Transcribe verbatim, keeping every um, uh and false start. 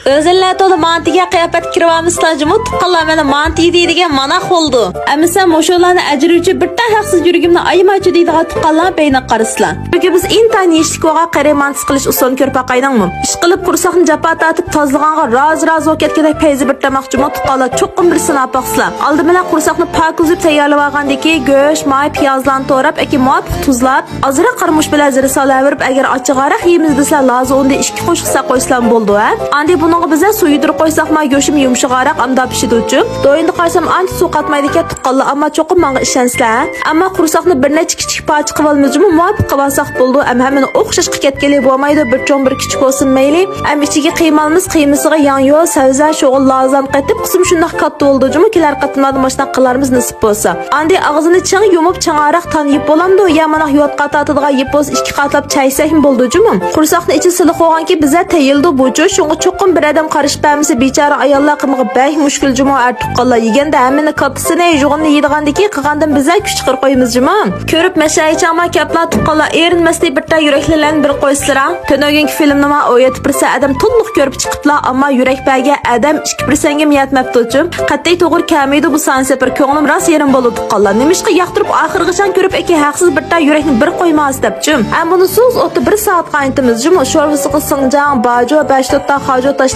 ئۆزۈڭلار تولا مانتىگە قىياپەت كىرىۋالمىسىلا جۇمۇ، تۇغقانلار مانا مانتى يېدى دېگەن مانا خولدۇ. ئەمىسە مۇشۇلارنى ئەجرى ئۈچۈن بىر تەڭ ھەقسىز يۈرىكىمنى ئايىمايچۇ دەيدىغان تۇغقانلار بەينىگە قارىسىلا. چۈنكى بىز ئىنتايىن يېشىلىك بولغان قېرى مانتىسى قىلىش ئۇسۇلىنى كۆرۈپ باقايلىڭمۇ. ئىشقىلىپ قورساقنى جاپا تارتىپ تازىلىغانغا راز-راز بولۇپ كەتكۈدەك پەيزى بىر تاماق جۇمۇ تۇغقانلار چوقۇم بىر سىناپ باقسىلا. ئالدى بىلەن قورساقنى پاكىز يۇيۇپ تەييارلىۋالغاندىن كېيىن گۆش، ماي، پىيازلارنى توراپ، ئەكى مۇۋاپىق تۇزلاپ، ئازراق قارىمۇچ بىلەن زىرە سالاۋېرىپ، ئەگەر ئاچچىقراق يېيىمىز دېسە، لازا ئۇنىدىن ئىككى قوشۇق سەل قويسىلام بولىدۇ، ھە؟ ئاندىن بۇنىڭغا بىزە سۇ يۇيدۇرۇپ قويساقما، گۆشىمۇ يۇمشىغانراق ئامدا پىشىدۇچۇ. دويۇندا قارىسام، ئانچە سۇ قاتمايدىكەن تۇغقانلار، ئەمما چوقۇم ماڭا ئىشەنسىلە، ھە؟ ئەمما قورساقنى بىر نەچچە كىچىك پارچە قىلىۋالىمىز جۇمۇ، مۇۋاپىق قىلىۋالساق بولىدۇ. ئەم ھەممىنى ئوخشاش قىلىپ كەتكىلى بولمايدۇ، بىر چوڭ بىر كىچىك بولسۇن مەيلى. ئەم ئىچىگە قىيما ئالىمىز، قىيمىسىغا ياڭيۇ، سەۋزە، شوغۇن، لازام قېتىپ، قىسمى شۇنداق كاتتا بولىدۇ جۇمۇ، كېلەر قېتىملاردا مۇشۇنداق قىلارمىز نېسىپ بولسا. ئاندىن ئاغزىنى چىڭ يۇمۇپ، چىڭاراق تان يېيىپ بولامدۇ؟ يا مانا يوتقا تارتىدىغان يىپ بولسا، ئىككى قاتلاپ چەيسەكمۇ بولىدۇ جۇمۇ. قورساقنى ئىچى سىلىق بولغانكى، بىزە تېيىلدى بۇچۇ. شۇڭا چوقۇم بىر ئادەم قارىشىپ بەرمىسە، بىچارە ئاياللار قىلمىغا بەك مۇشكۇل جۇمۇ، ئەر تۇغقانلار. يېگەندە ھەممىنى كاتتىسىنى، يۇغىنىنى يەيدىغاندىكى قىلغاندىن بىزە كۈچ چىقىرىپ قويىمىز جۇمۇ. كۆرۈپ مەشەيچاڭما كەپلا تۇغقانلار، ئېرىنمەسلىك بىر تەر يۈرەكلىلەرنى بىر قويسىلا. تۈنۈگۈنكى فىلىمنىما ئون يەتتە پىرسەنت ئادەم تولۇق كۆرۈپ چىقىپلا، ئەمما يۈرەك بەرگەن ئادەم ئىككى پىرسەنتكىمۇ يەتمەپتۇچۇ. قەتئىي توغرا كەلمەيدۇ بۇ سان سەپەر، كۆڭلۈم راست يېرىم بولىدۇ تۇغقانلار. نېمىشقا ياقتۇرۇپ ئاخىرغىچە كۆرۈپ ئەكى ھەقسىز بىر تەر يۈرەكنى بىر قويماس دەپچۇ. ئەم بۇنى سۇس ئوتتا بىر سائەت قاينىتىمىز جۇمۇ. شورۋىسىغا سىڭجاڭ، باجۇ، بەش تۆت تال خاجۇ، تاش